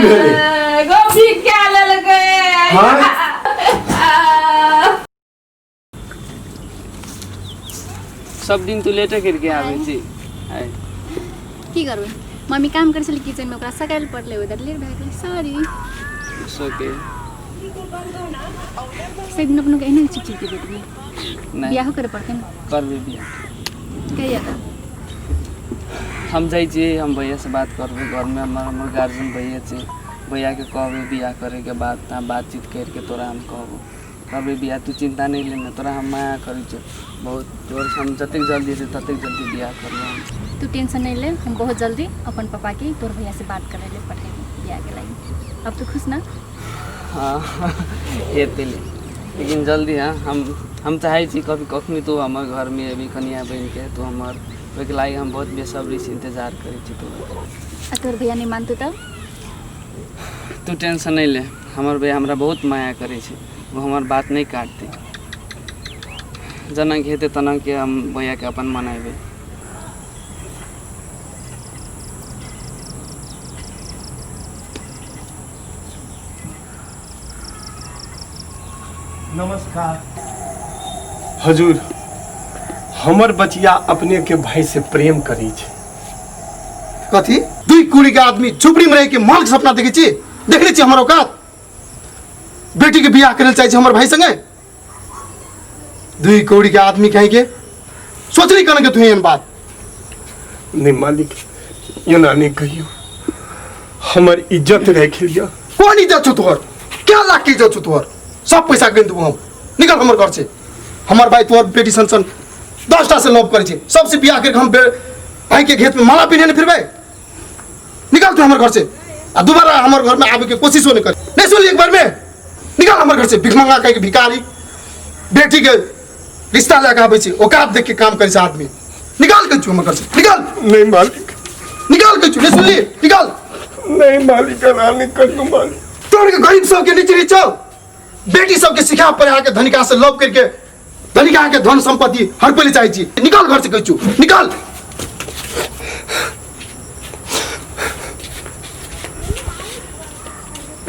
भेलै? गोभी क्या लेलकै? हाँ? सब दिन तू लेटे करके आबै छी आइ। की करबै, मम्मी काम करै छलै किचनमे, ओकरा सकायल पड़लै, उधर लेट भए गेलै। सॉरी। It's okay. सब दिन अपनो के एहने चिप चिप के बैठबै? नहि। बियाहो करे पड़तै ने। करबै बियाह। कहिया तऽ? हम जाइ छियै, हम भैयासँ बात करबै। घरमे हमर हमर गार्जियन भैया छै। भैयाके कहबै बियाह करैके बात, तऽ बातचीत करिके तोरा हम कहबो, करबै बियाह। तू चिन्ता नहि ले ने, तोरा हम माया करै छियौ बहुत जोरसँ। हम जतेक जल्दी हेतै ततेक जल्दी बियाह करबै हम। तू टेंशन नहीं ले, हम बहुत जल्दी अपन पापा के तोर भैया से बात करे ले पठेबो बियाह के लागि। अब तू खुश ना? हाँ, हेतै, लेकिन जल्दी। हाँ, हम चाहै छी कभी कखनी तू हमर घरमे अबी कनिया बनिके तू हमर। ओहिके लागि हम बहुत बेसब्रीसँ इंतजार करै छी तोहर। आ तोर भैया नहीं मानतू तब? तू टेंशन नहि ले, हमर भैया हमरा बहुत माया करै छै, ओ हमर बात नहि काटतै। जेना कि हेतै तेना कि हम भैयाके अपन मनेबै। नमस्कार हजूर, हमर बचिया अपने के भाई से प्रेम करी छै। कथी? दुई कुड़ी के आदमी झुपड़ी में रह के महल के सपना देखे छी? देखले छी हमर औकात? बेटी के बियाह करे चाहे छी हमर भाई संगे? दुई कौड़ी के आदमी कहीं के सोचली कन के तू एहन बात। नहीं मालिक, एना नहीं कहियो, हमर इज्जत राखि लिअ। कोन इज्जत छौ तोहर? क्या लाख के इज्जत छौ तोहर? सब पैसा गिन देबो हम। निकल हमर घर से। हमर भाई तोहर बेटी सन सन 10टा से लव करै छै, सबसे बियाह करके हम भाई के घेत में माला पिन्हे फिरबै? निकल तू हमर घर से आ दोबारा हमर घर में आबे के कोशिशो नहीं कर। नहीं सुनली एक बार में? निकल हमर घर से, भिखमंगा कह के भिखारी बेटी के रिश्ता लए के आबै छै, औकात देख के काम करै छै आदमी। निकाल के छु हमर घर से, निकाल। नहीं मालिक। निकाल के छु, नहीं सुनली? निकाल। नहीं मालिक, एना नहीं करियौ मालिक। तोड़ के गरीब सबके नीचे नीचे बेटी सबके सिखा पढ़ा के धनिका से लव करके धनिका के धन संपत्ति हड़पै ले चाहै छी। निकाल घर से कहै छु, निकाल।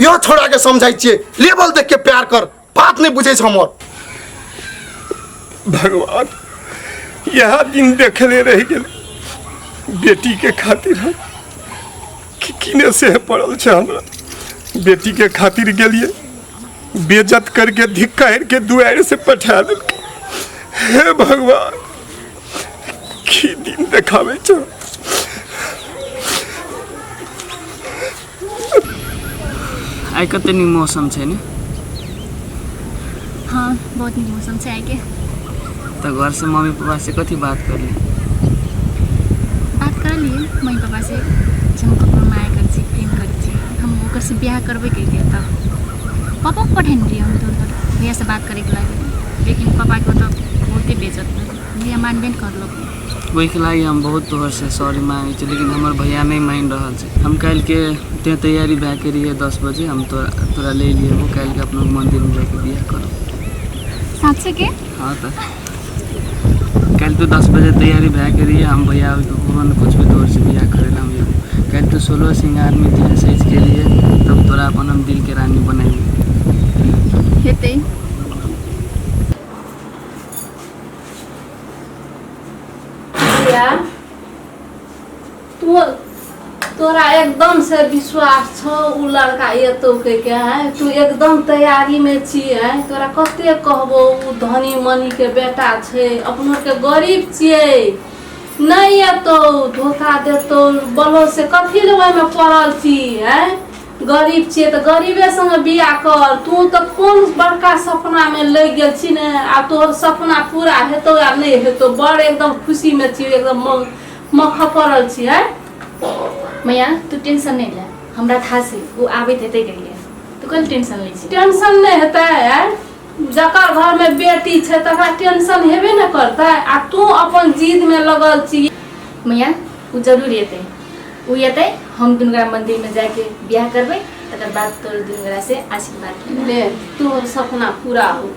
यो छोड़ा के समझाइ छियै, लेवल देख के प्यार कर, बात नहीं बुझै छै हमर। भगवान, यह दिन देखले रह गेल। बेटी के खातिर हम कि किने से पड़ल छै हमरा। बेटी के खातिर गेलिए, बेजत करके धिक्कार के दुआर से पठा देलकै। हे भगवान, की दिन देखाबै छौ। आइ कते नीक मौसम छै ने? हाँ, बहुत नीक मौसम छै आइके। तऽ घरसँ मम्मी पापा से कथी बात करली? बात कर लिए मम्मी पापा से जे हम ककरो माया करै छी, प्रेम करै छी, हम ओकर से बियाह करबै कहिके। तब पापा के पठेने रहियै हम तोहर भैया से बात करैके लागि, लेकिन पापाके ओतऽ बहुते बेइज्जत भेल। भैया मानबे नहि करलक। ओहिके लागि हम बहुत तोहरसँ सॉरी मांगै छी, लेकिन हमर भैया नहि मानि रहल छै। हम काल्हिके तेँ तैयारी भए के रहियै, 10 बजे हम तोरा तोरा ले लियै। काल्हिके अपना मन्दिरमे जाके बियाह करब। साँचे के? हाँ, तऽ काल्हि तो 10 बजे तैयारी भए के रहियै। हम भैया आबि ने कुछ भी तोहरसँ बियाह करै लए हम अयबो। काल्हि तो सोलह श्रृंगारमे तेँ सजि के लिए, तब तोरा अपन हम दिलके रानी बनेबै। हेतै। भैया, तू तोरा एकदम से विश्वास छौ उ लड़का एतौ कहिके? हैं, तू एकदम तैयारी में छी? हैं, तोरा कते कहबो, उ धनी मनी के बेटा छै, अपनो के गरीब छियै, नहीं एतौ, धोखा देतौ। बोलो से कथी ले ओहिमे पड़ल छी? हैं, गरीब छियै तऽ गरीबे संगे बियाह कर। तू तऽ कोन बड़का सपनामे लागि गेल छी ने, आब तोहर सपना पूरा हेतौ या नहि हेतौ। बड़ एकदम खुशीमे छी, एकदम मख पड़ल छी। हैं। मैया, तू टेंशन नहीं ले, हमरा था से ओ आबैत हेतै कहिके। तू कल टेंशन लै छी? टेंशन नहि हेतै? आँय, जकर घरमे बेटी छै तकरा टेंशन हेबे ने करतै, आ तू अपन जिदमे लगल छी। मैया, ओ जरूर एतै। ओ एतै, हम दुनू गोरा मन्दिरमे जाके बियाह करबै, तकर बाद तोर दुनू गोरा से आशीर्वाद लेबै। ले, तोहर सपना पूरा हो।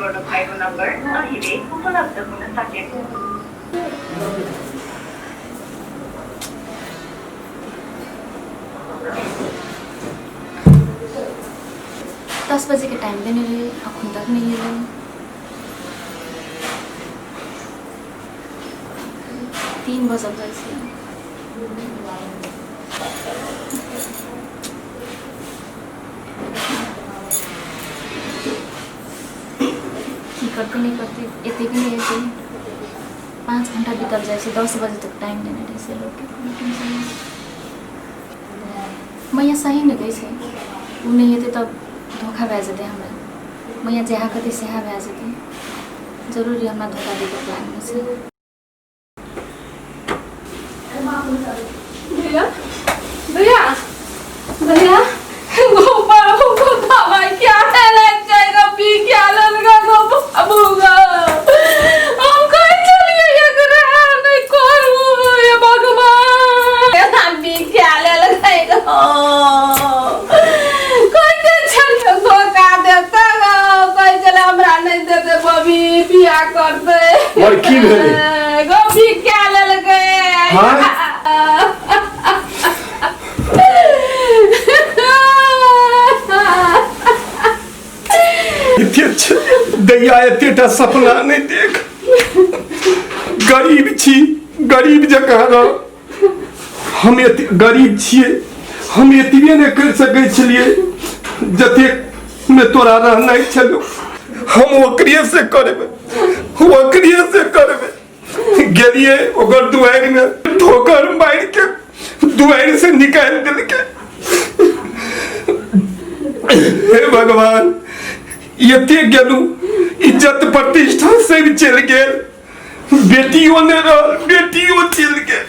गर्नुभएको नम्बर अहिले उपलब्ध हुन सकेन। 10 बजे के टाइम देने रहे, अखन तक नहीं एलै। 3 बजल जाइ छै। की करतै नहि करतै, एतै कि नहि एतै। 5 घंटा बीतल जाइ छै, 10 बजे तक टाइम देने रहै से लोकके। मैया सही ने कहै छै, ओ नहि एतै तब धोखा भए जेतै हमरा। मैया जएह कहतै सएह भए जेतै। जरूरी हमरा धोखा दैके प्लानमे छै। भैया भैया भैया गोपाल को दवाई क्या है ले जाएगा पी क्या लगा गो बाबूगा। हम कहीं चलिए एकरा नहीं करू ये भगवान, हम पी क्या ले लगाएगा कोई के चलिए धोखा देता गो, कोई चले हमरा नहीं देते बबी बियाह करते। और की भेलै? गो पी क्या ले लगे। हाँ? दैया एतेटा सपना नहीं देख, गरीब छी, गरीब जकाँ रह। हम एते गरीब छियै, हम एतबे नहि करि सकै छलियै जतेक मे तोरा रहनाइ छलौ। हम ओकरे से करबै, ओकरे से करबै। गेलियै ओकर दुआरिमे, ठोकर मारि के दुआरि से निकालि देलकै। हे भगवान, एते गेलू, इज्जत प्रतिष्ठा सब चलि गेल, बेटियो नहि रहल, बेटियो चलि गेल।